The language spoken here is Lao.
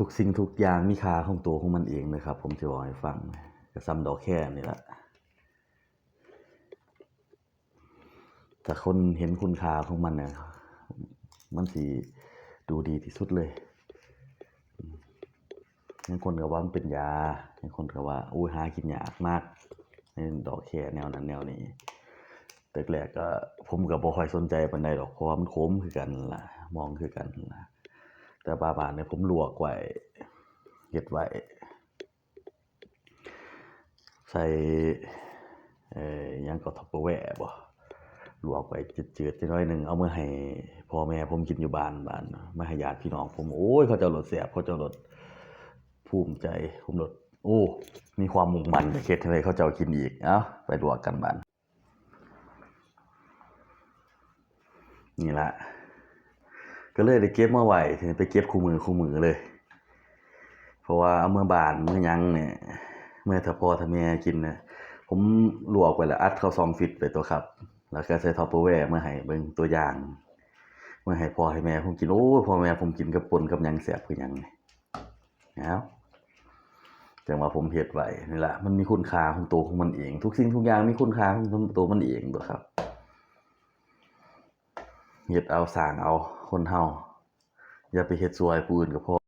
ທຸກສິ່ງທຸກຢ່າງມີຄ່າຂອງໂຕຂອງມັນເອງເດີຄັບ ຜົມຊິເວົ້າໃຫ້ຟັງ ກະສ່ຳດອກແຄນີ້ລະ. ຖ້າຄົນເຫັນຄຸນຄ່າຂອງມັນນະ ມັນຊິດູດີທີ່ສຸດເລີຍ. ບາງຄົນກະວ່າມັນເປັນຢາ, ບາງຄົນກະວ່າ ໂອ້ຍ ຫາກິນຍາກນາກ ໃນດອກແຄແນວນັ້ນແນວນີ້. ແຕ່ແລກກະ ຜົມກະບໍ່ຄ່ອຍສົນໃຈປານໃດດອກ ເພາະວ່າມັນຂົມຄືກັນຫັ້ນລະ ມອງຄືກັນຫັ້ນລະ. ແຕ່ວ່າບາດນີ້ຜົມລວກໄວ້ ເຮັດໄວ້ ໃສ່ ເອີ ຫຍັງກໍ Tupperware ບໍ ລວກໄວ້ຈືດໆຈັກໜ້ອຍໜຶ່ງ ເອົາມາໃຫ້ພໍ່ແມ່ຜົມກິນຢູ່ບ້ານ ບາດມາໃຫ້ຍາດພີ່ນ້ອງຜົມ ໂອ້ຍ ເຂົາເຈົ້າໂລດແຊບ ເຂົາເຈົ້າໂລດພູມໃຈ ຜົມໂລດ ໂອ້ ມີຄວາມມຸ່ງໝັ້ນ ຢາກເຮັດໃຫ້ເຂົາເຈົ້າກິນອີກ. ເອົ້າ ໄປລວກກັນບາດ ນີ້ລະ ກະເລີຍໄດ້ເກັບມາໄວ້ ໄປເກັບຄູ່ມື້ຄູ່ມື້ເລີຍ ເພາະວ່າເອົາເມືອບ້ານເມືອຫຍັງນີ້ ເມືອຖ້າພໍ່ຖ້າແມ່ກິນນະ ຜົມລວກໄວ້ລະ ອັດເຂົ້າຊ່ອງຟຣິດໄວ້ຕົວະຄັບ ລະກະໃສ່ Tupperware ມາໃຫ້ເບິ່ງຕົວຢ່າງ ມາໃຫ້ພໍ່ໃຫ້ແມ່ຜົມກິນ. ໂອ້ຍ ພໍ່ແມ່ຜົມກິນກັບປົ່ນກັບຫຍັງແຊບຄືຫຍັງນີ້. ເອົ້າ ຈັ່ງວ່າຜົມເຮັດໄວ້ນີ້ລະ ມັນມີຄຸນຄ່າຂອງໂຕຂອງມັນເອງ ທຸກສິ່ງທຸກຢ່າງມີຄຸນຄ່າຂອງໂຕມັນເອງຕົວະຄັບ. ເຮັດເອົາສ້າງເອົາ ຄົນເຮົາ ຢ່າໄປເຮັດຊົ່ວໃຫ້ຜູ້ອື່ນກະພໍ.